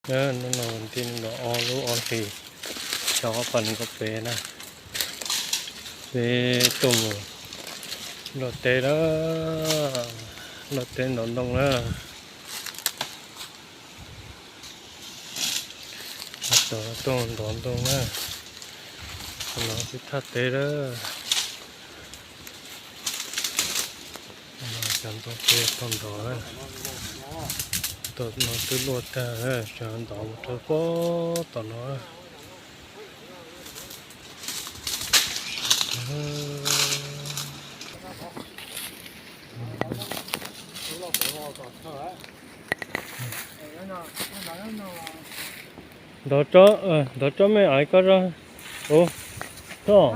Hnub no nti no ob lub ob hlis, xyoo ob phav nees nkaum peb na, peb tuaj mus luaj teb lawm, luaj teb ntov ntoo na. Tuaj ntov ntoo na, no twb thaj teb lawm. Cov ntoo teb tuaj ntov na, no twb luaj tag, tseem ntov mus rau pem tom no. Ntov tsob, ntov tsob me aiv koj zog. Ub, tsob,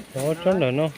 ntov tsob ntawm no.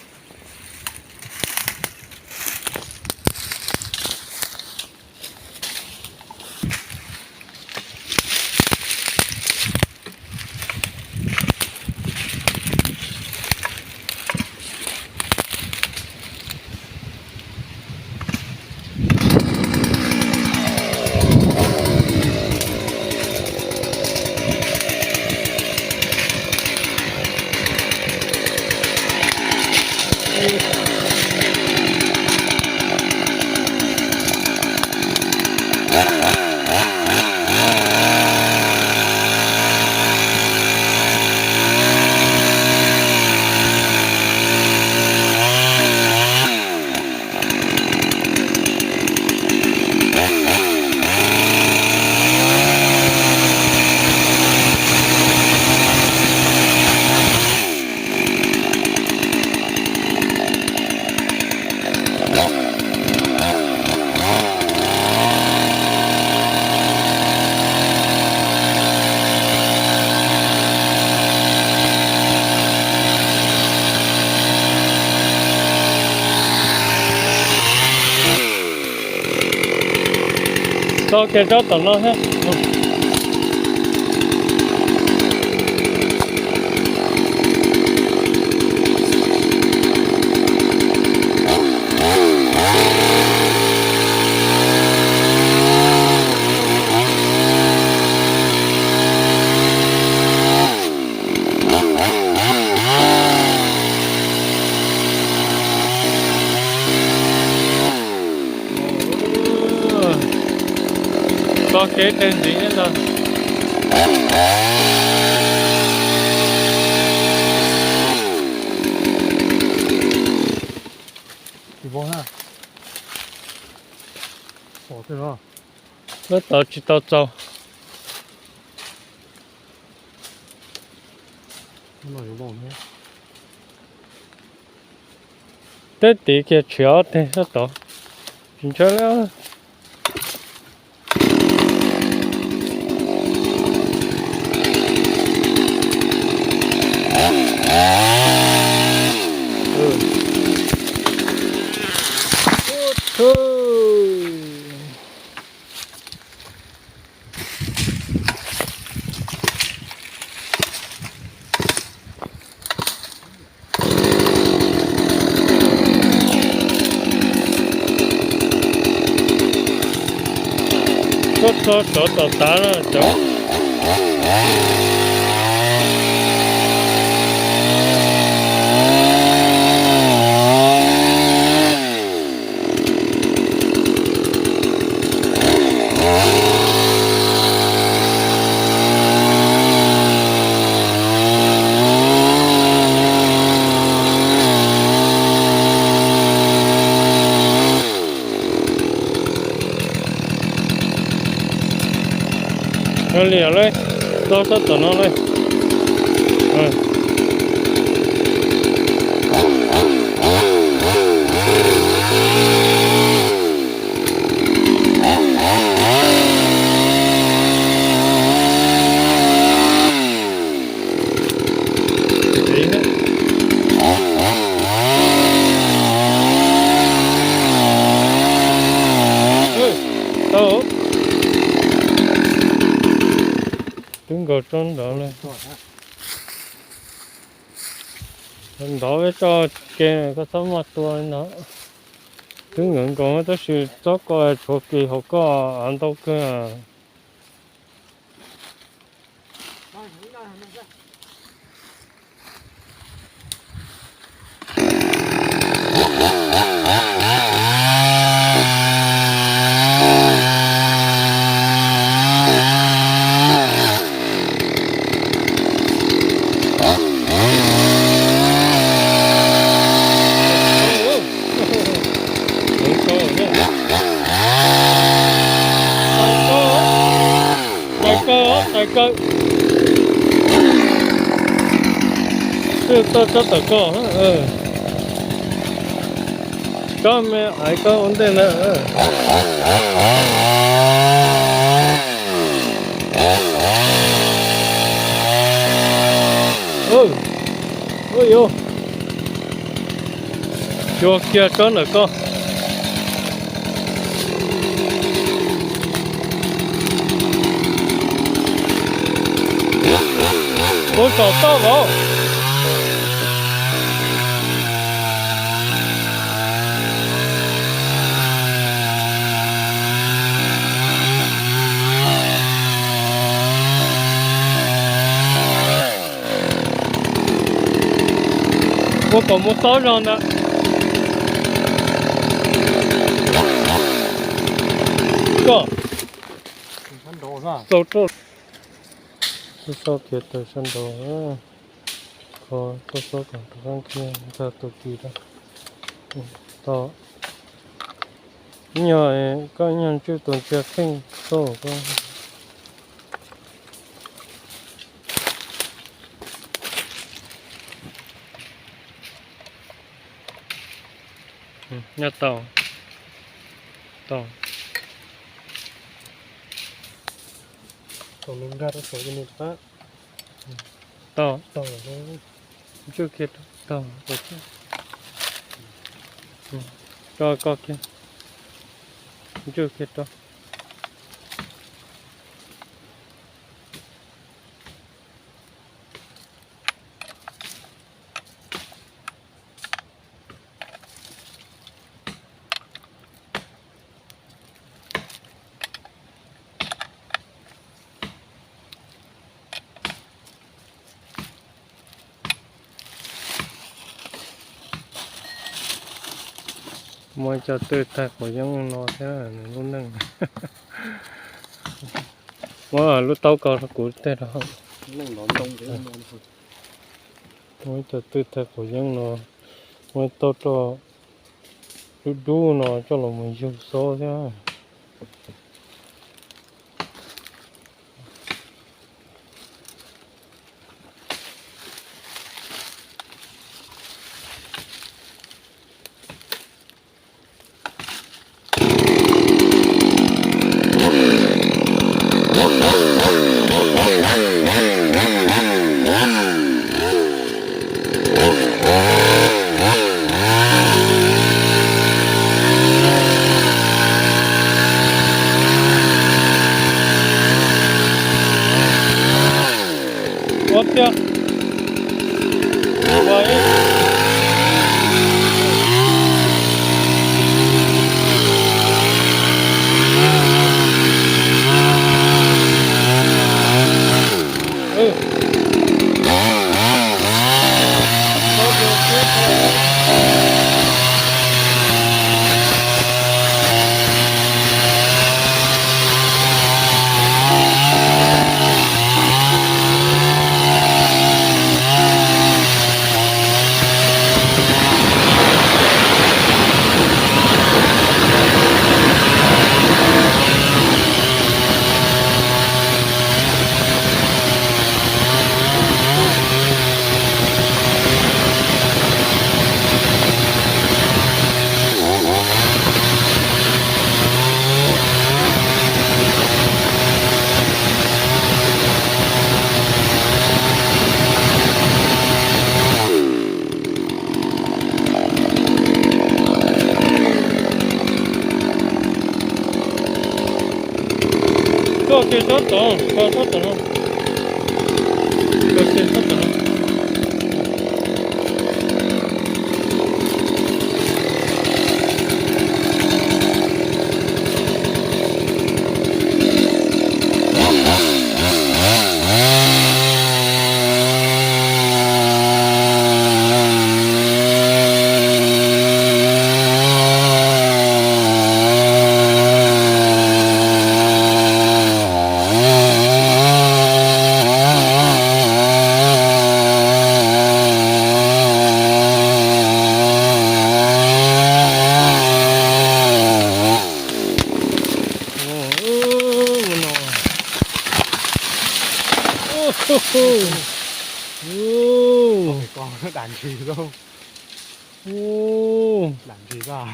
Tso kiag tsob tom no thiab. Tso kev teg ntxiv ntag. Tab tom tsis tau txaus. Teb tiv kiag tshiav ob teg sab tod, tsis ntshai li. Tuaj txog tod tom tav na cov. Li lawm, txog sab tom no lawm. Tau. Twb nkaus tsob ntawd lawm. Ntov peb tso ke, koj txhob maj tua li ntawd. Twb nkaus nkaus tab sis txob ko tshuav kis hauv koj av ntau kawg. Tawv kawg, tawv kawg, tawv kawg. Twb tau tsob tawv kawg. Koj me aiv koj ua ntej na. Ua yuav xyuas kiag tsob ntawm koj. Ua saum toj vauv. Ua kom mus tau zog ntawd. Koj txaus rau. Xib xab kiag taws sab nraud, kho xib xab kom rov qab kiag ntag tus kis rau. Tau, nyog koj nyog ntswj tus ntsia kheej xwb koj. Nyob tau, tau. Tau nws nkag rau saum nws qab. Tau, tau. Ntswj kiag rau, tau, tau. Tso koj kiag. Ntswj kiag rau. Muaj cov twj tag quav yeeb no thiab nws lub neej. Muab lub taub ko rau kuv tej rau. Muaj ib co twj tag quav yeeb no, muaj ib tauj roj dub dub no coj los mus yug xob thiab. Ua tiag. Ua ib. Koj kiag tsob tod, koj tsob tod no. Koj kiag tsob tod no. Dam ntsis lauj. Dam ntsis lauj.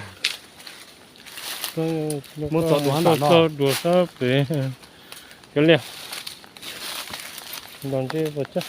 Muab tso dua sab pem. Cov liaj, los ntsej los coj.